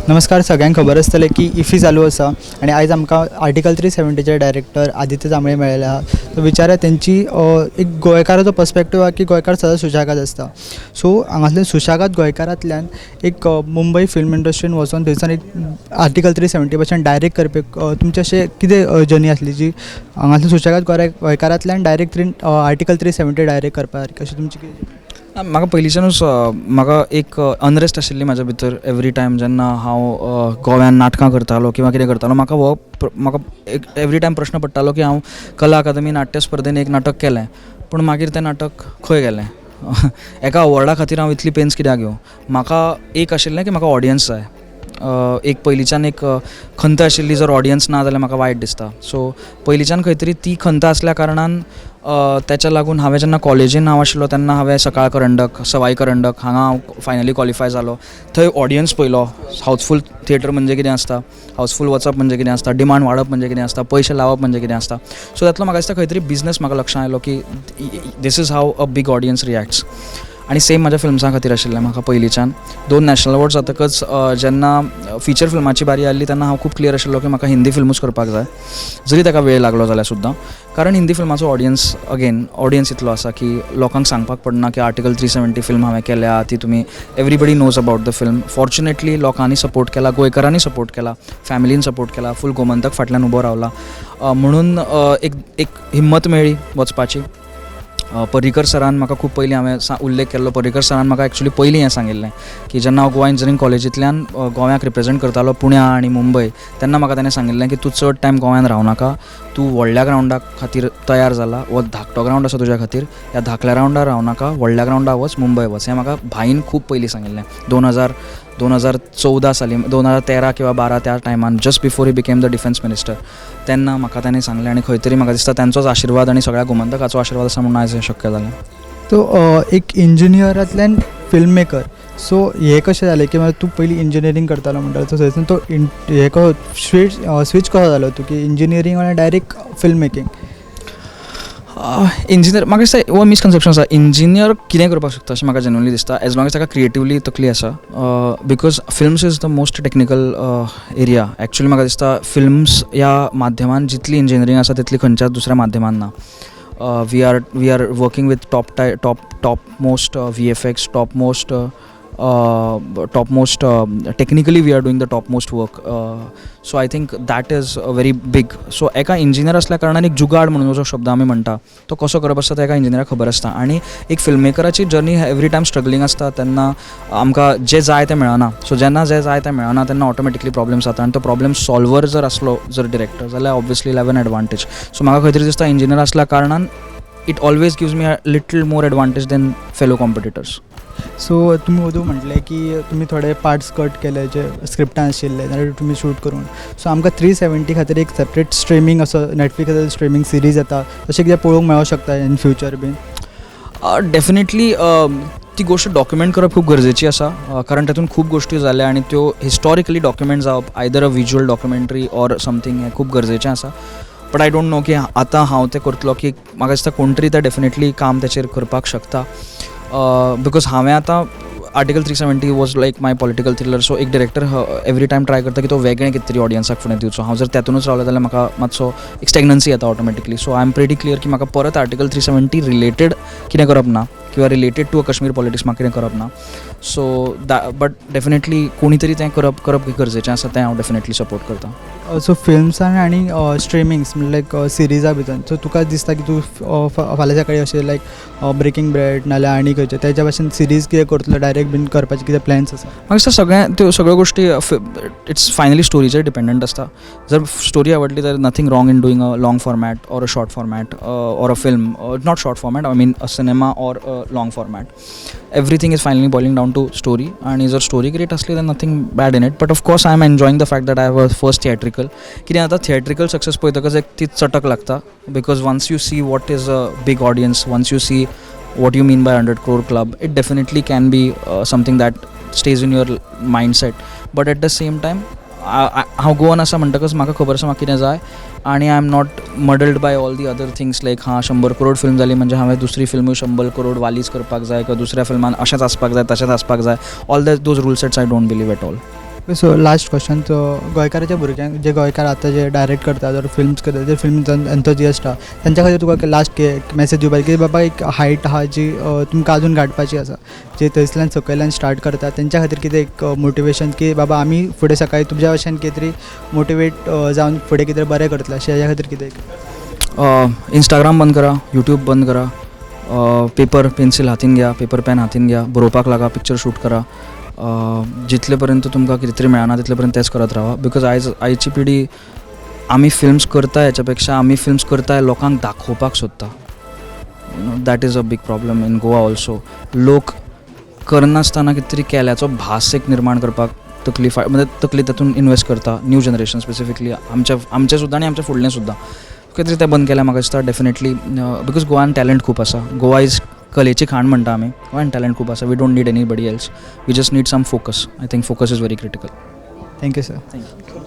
नमस्कार. सगळ्यांक खबर आसतलें की इफ्फी चालू आसा आनी आयज आमकां आर्टिकल 370चे डायरेक्टर आदित्य जांभळे मेळ्ळेले आहा. सो विचारया तेंची एक गोंयकाराचो पर्सपेक्टीव आहा की गोंयकार सदांच सुशेगाद आसता. सो हांगासर सुशेगाद गोंयकारांतल्यान एक मुंबय फिल्म इंडस्ट्रीन वचोन थंयसर एक आर्टिकल 370 भशेन डायरेक्ट करपी तुमचें अशें कितें जर्नी आसली जी हांगासर सुशेगाद गोंयकारांतल्यान डायरेक्ट आर्टिकल 370 डायरेक्ट करपा सारकी अशी तुमची कितें? म्हाका पयलींच्यानूच म्हाका एक अनरेस्ट आशिल्ली म्हाज्या भितर. एवरी टायम जेन्ना हांव गोव्यान नाटकां करतालो किंवा कितें करतालो, म्हाका हो म्हाका एक एवरी टायम प्रश्न पडटालो की हांव कला अकादमी नाट्य स्पर्धेन एक नाटक केलें, पूण मागीर तें नाटक खंय गेलें? एका अवॉर्डा खातीर हांव इतली पेन्स कित्याक घेवं? म्हाका एक आशिल्लें की म्हाका ऑडियन्स जाय. एक पयलींच्यान एक खंत आशिल्ली, जर ऑडियन्स ना जाल्यार म्हाका वायट दिसता. सो पयलींच्यान खंय तरी ती खंत आसल्या कारणान तेच्या लागून हांवें जेन्ना कॉलेजीन हांव आशिल्लो तेन्ना हांवें सकाळ करंडक, सवाई करंडक हांगा हांव फायनली क्वॉलिफाय जालो. थंय ऑडियन्स पयलो, हावजफूल थिएटर म्हणजे कितें आसता, हावजफूल वचप म्हणजे कितें आसता, डिमांड वाडप म्हणजे कितें आसता, पयशे लावप म्हणजे कितें आसता. सो तातूंतलो म्हाका दिसता खंय तरी बिजनस म्हाका लक्षांत आयलो की this is how a big audience reacts. आनी सेम म्हाज्या फिल्म्सां खातीर आशिल्लें. म्हाका पयलींच्यान दोन नॅशनल अवॉर्ड जातकच जेन्ना फिचर फिल्माची बारी आयली तेन्ना हांव खूब क्लियर आशिल्लो की म्हाका हिंदी फिल्मूच करपाक जाय, जरी ताका वेळ लागलो जाल्यार सुद्दां, कारण हिंदी फिल्माचो ऑडियन्स, अगेन, ऑडियन्स इतलो आसा की लोकांक सांगपाक पडना की आर्टिकल 370 फिल्म हांवें केल्या ती तुमी, everybody knows about the film. Fortunately लोकांनी सपोर्ट केला, गोंयकारांनी सपोर्ट केला, फॅमिलीन सपोर्ट केला, फूल गोमंतक फाटल्यान उबो रावला, म्हणून एक एक हिम्मत मेळ्ळी वचपाची. पर्रीकर सरान म्हाका खूब पयलीं, हांवें उल्लेख केल्लो, पर्रीकर सरान म्हाका एक्चुली पयलीं हें सांगिल्लें की जेन्ना हांव गोवा इंजिनियरींग कॉलेजींतल्यान गोंयाक रिप्रेजेंट करतालो पुण्या आनी मुंबय, तेन्ना म्हाका ताणें सांगिल्लें की तूं चड टायम गोंयान रावनाका, तूं व्हडल्या ग्रावंडा खातीर तयार जाला, हो धाकटो ग्रावंड आसा तुज्या खातीर, ह्या धाकल्या ग्रावंडार रावनाका, व्हडल्या ग्रावंडार वच, मुंबय वच. हें म्हाका भाईन खूब पयलीं सांगिल्लें, 2014 साली, 2013 किंवा 12 त्या टायमान, just before he became the defence minister, तेन्ना म्हाका ताणें सांगलें. आनी खंय तरी म्हाका दिसता तेंचोच आशिर्वाद आनी सगळ्या गोमंतकाचो आशिर्वाद आसा म्हणून आयज हें शक्य जालें. सो एक इंजिनियरांतल्यान फिल्म मेकर, सो हें कशें जालें की तूं पयलीं इंजिनियरींग करतालो म्हणटा, सो थंयसून तो हें कसो स्विच कसो जालो तूं की इंजिनियरींग आनी डायरेक्ट फिल्म मेकींग? इंजिनियर, म्हाका दिसता हो मिसकन्सेप्शन आसा. इंजिनियर कितें करपाक शकता अशें म्हाका जेन्युनली दिसता, एज लाँग एज ताका क्रिएटिवली तकली आसा, because films is the most technical area actually. म्हाका दिसता फिल्म्स ह्या माध्यमान जितली इंजिनियरींग आसा तितली खंयच्याच दुसऱ्या माध्यमान ना. We are working with top most VFX, top most, technically we are doing the top most work. So I think that is a very big, so एका इंजिनियर असल्या कारणान एक जुगाड म्हणून जो शब्द आमी म्हणटा तो कसो करप आसता तो एका इंजिनियराक खबर आसता. आनी एक फिल्म मेकराची जर्नी एवरी टायम स्ट्रगलींग आसता. तेन्ना आमकां जें जाय तें मेळना. सो जेन्ना जें जाय तें मेळना तेन्ना ऑटोमॅटिकली प्रॉब्लम्स जाता आनी तो प्रॉब्लम सॉल्वर जर आसलो जर डिरेक्टर जाल्यार obviously have an advantage. So म्हाका खंय तरी दिसता इंजिनियर आसल्या कारणान it always gives me a little more advantage than fellow competitors. So तुमी वोदोळ म्हटलें की तुमी थोडे पार्ट्स कट केले जे स्क्रिप्टान आशिल्ले जाल्यार तुमी शूट करून. सो आमकां 370 खातीर एक सेपरेट स्ट्रिमींग असो नेटफ्लिक्साचेर स्ट्रिमींग सिरीज येता, तशें कितें पळोवंक मेळोंक शकता इन फ्युचर बीन? डेफिनेटली. ती गोश्ट डॉक्युमेंट करप खूब गरजेची आसा, कारण तातूंत खूब गोश्टी जाल्या आनी त्यो हिस्टॉरिकली डॉक्युमेंट जावप, either a visual documentary or something, हें खूब गरजेचें आसा. बट I don't know की आतां हांव तें करतलो की म्हाका दिसता कोण तरी तें डेफिनेटली काम तेचेर करपाक शकता, because हांवें आतां Article 370 was like my political thriller. So एक डिरेक्टर एवरी टायम ट्राय करता की तो वेगळें कितें तरी ऑडियन्साक फुडें दिवचो. हांव जर तेतुनूच रावलो जाल्यार म्हाका मातसो एक स्टेगनन्सी येता automatically. So I am pretty clear की म्हाका परत आर्टिकल 370 रिलेटेड कितें करप ना किंवा related to a Kashmir politics म्हाका कितें करप ना. सो बट डेफिनेटली कोणी तरी तें करप गरजेचें आसा, तें हांव डेफिनेटली सपोर्ट करता. सो फिल्म्सान आनी स्ट्रिमींग्स म्हणल्यार लायक सिरिजा भितर, सो तुका दिसता की तूं फाल्यां सकाळीं अशें लायक ब्रेकींग बॅड नाल्यार आनी खंयचें तेज्या भाशेन सिरीज कितें करतलो, डायरेक्ट बीन करपाचे कितें प्लॅन्स आसा? म्हाका दिसता सगळें त्यो सगळ्यो गोश्टी it's finally स्टोरीचेर डिपेंडंट आसता. जर स्टोरी आवडली तर nothing wrong in doing a long format or a short format or a film, not short format, I mean a cinema or a long format. Everything is finally boiling down to story आनी जर story great आसली तर nothing bad in it. But of course I am enjoying the fact that I have a first theatrical. कितें जाता, theatrical success पळयतकच एक ती चटक लागता, because once you see what is a big audience, once you see what you mean by 100 crore club, it definitely can be something that stays in your mindset. But at the same time हांव Goan आसा म्हणटकच म्हाका खबर आसा म्हाका कितें जाय आनी I am not muddled by all the other things like हां, 100 करोड फिल्म जाली म्हणजे हांवें दुसरी फिल्मूय 100 करोड वालीच करपाक जाय किंवा दुसऱ्या फिल्मान अशेंच आसपाक जाय, तशेंच आसपाक जाय. All that, those rule sets I don't believe at all. So last question, so गोंयकाराच्या भुरग्यांक जे गोंयकार आतां जे डायरेक्ट करतात ऑर फिल्म्स करतात, जे फिल्म एन्थुजियास्ट आहा, तेंच्या खातीर तुका लास्ट मॅसेज दिवपाक की बाबा एक हायट आहा जी तुमकां आजून गांठपाची आसा, जे थंयसल्यान सकयल्यान स्टार्ट करतात तेंच्या खातीर कितें एक मोटिवेशन की बाबा आमी फुडें सकाळी तुमच्या भशेन कितें तरी मोटिवेट जावन फुडें कितें बरें करतले अशें, हेज्या खातीर कितें? इंस्टाग्राम बंद करा, यूट्यूब बंद करा, पेपर पेन्सिल हातीन घ्या, पेपर पेन हातीन घ्या, बरोवपाक लागा, पिक्चर शूट करा. जितले पर्यंत तुमकां कितें तरी मेळना तितले पर्यंत तेंच करत रावा, because आयज आयची पिढी आमी फिल्म्स करता हेच्या पेक्षा आमी फिल्म्स करता लोकांक दाखोवपाक सोदता. That is a big problem in Goa also. लोक करनासतना कितें तरी केल्याचो भास एक निर्माण करपाक तकली म्हणजे तकली तातूंत इनवेस्ट करता. न्यू जनरेशन स्पेसिफिकली, आमच्या आमचें सुद्दां आनी आमच्या फुडलें सुद्दां कितें तरी तें बंद केलें म्हाका दिसता डेफिनेटली, because गोवान टॅलंट खूब आसा. गोवा is कलेची खाण म्हणटा आमी. गोवान टॅलंट खूब आसा. We don't need anybody else, we just need some focus. I think focus is very critical. Thank you sir. Thank you.